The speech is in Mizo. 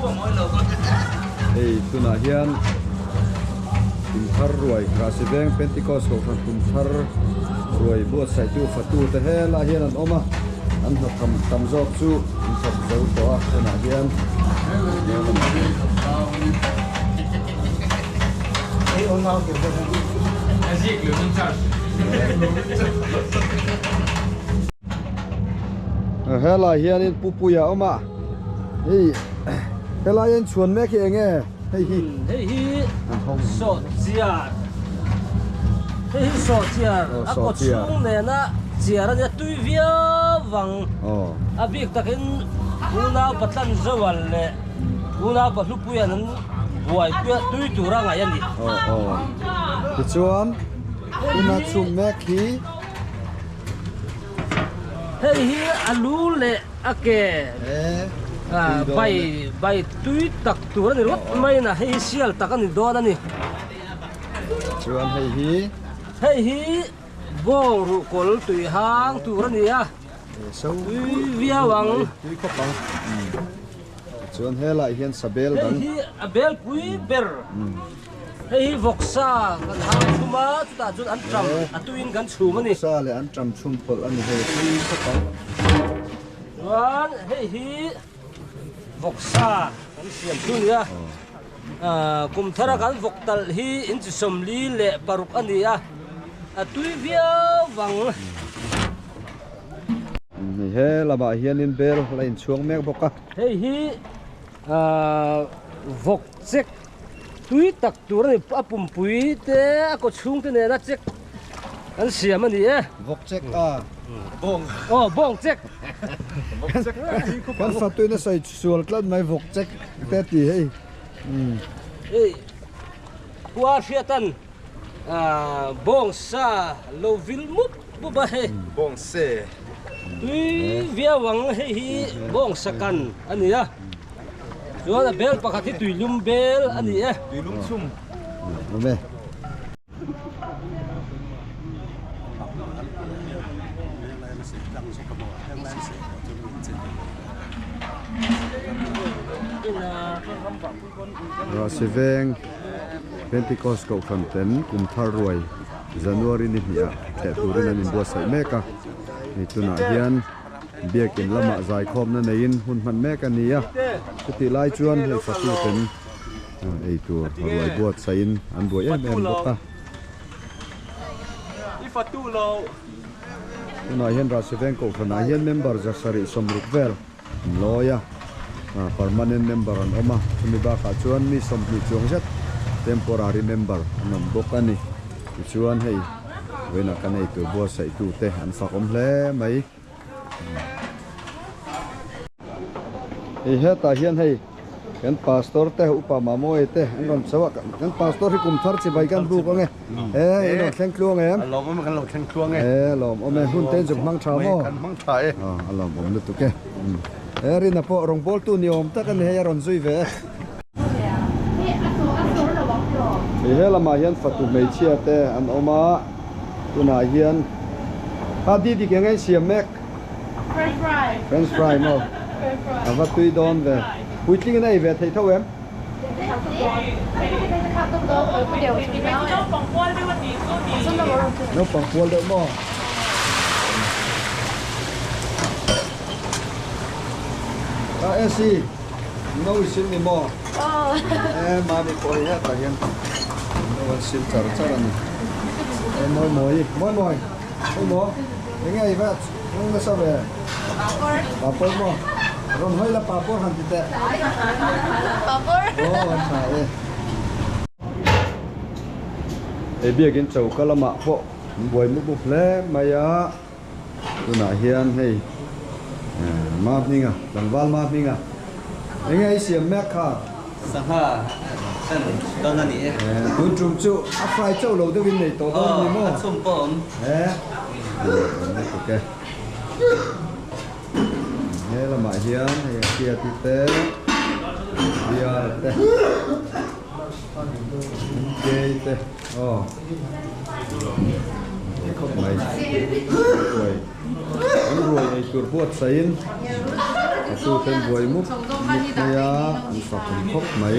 Hei tunah hian kum thar ruai Rahsiveng Pentecost Kohhran kum thar ruai buatsaihtu fatu te helaiah hian an awm a, an hnatham tam zawk chu an thawk zo tawh a, tunah hian Helai hianin Pupuia a awm a, hei helai hian chhuan mek hi eng nge hei hi? Hei hi sawhchiar, hei hi sawhchiar a kaw chhung nena chiar a nia tui viau vang a bik takin unau patlan Joel leh unau Pahlupuian an buaipui a tui tura ngaih a ni. Tichuan tuna chhum mek hi. Hei hi a lu leh a ke bai bai tui tak tur a ni rawt mai a, hei hi sial tak a ni dawn a ni. Chuan hei hi. Hei hi bawng ruhkawl tui hang tur a ni a, tui viau ang. Tui khawp ang. Chuan helaiah hian sabel dang. Hei hi a belpui ber. Hei hi vawksa kan hang chhum a, chutah chuan an ṭam a tuiin kan chhum a ni. Vawksa leh an ṭam chhum pawlh a ni hei tui khawp ang. Chuan hei hi vawksa kan siam chu a ni a, kum thara kan vawk talh hi inchi 46 a ni a, a tui viau vang. He lamah hianin bel la inchhuang mek bawk a. Hei hi vawk chek. Tui tak tur a ni, a pumpui te a kaw chhung te nena chek an siam a ni e. Vawk chek a, bawng. Aw, bawng chek. Kan fatuin a sawi sual tlat mai vawk chek te a ti hei. Hei khua hriatan bawng sa lo vil mup mup a hei. Bawng se. Tui viau ang hei hi bawng sa kan a ni a. Chuan a bel pakhat hi tuilum bel a ni e. Tuilum chhum. Awm e. Rahsiveng Pentecost Kohhran ten kum thar ruai January ni hnih ah theh turin an inbuatsaih mek a, hei tunah hian Biakin lamah zaikhawmna neiin hun hman mek a ni a, chutih lai chuan hei fatuten ei tur ruai buatsaihin an buai em em bawk a. Tunah hian Rahsiveng Kohhranah hian member 760 vel an lawi a, permanent member an awm a, chumi bakah chuan mi 20 chuang zet temporary member an awm bawk a ni. Tichuan hei vawiinah kan ei tur buatsaihtute an fakawm hle mai. Hei hetah hian hei kan pastor te upa Mamawia te an rawn chho a kan pastor hi kum thar chibai kan buk ange e in rawn thleng tluang em a lawm awm e kan lo thleng tluang e e lawm awm e hun te in zuk hmang tha maw kan hmang tha e a lawm awm lutuk e e Rina pawh rawngbawltu ni awm tak a ni hei a rawn zui ve e hei he lamah hian fatu hmeichhia te an awm a. Tunah hian a di dik eng a insiam mek? French fry. French fry maw? A va tui dawn ve. Puitling in a ei ve thei tho em? Naupang pual deuh maw? A Essie, no i sil ni maw? E mami pawh hi hetah hian no an sil char char a ni. E mawi mawi mawi mawi mawi maw enge i va hnung nasa ve papawr maw rawn hawi la papawr han ti teh Papawr aw a tha e. Hei biakin choka lamah pawh an buai mup mup hle mai a. Tunah hian hei Ma hminga, tlangval Ma hminga enge i siam mek kha? Sangha kan dawn a ni e. Tun tum chu a fry chauh lo deuhin nei tawh dawn a ni maw? Aw, a chhum pawh a awm. E, awm lutuk e. He lamah hian hei a hriati te, biar te, kei te, aw. Khawp mai ruai an ruai ei tur buatsaihin a tu ten buai mup mup mai a an fak. chak awm khawp mai.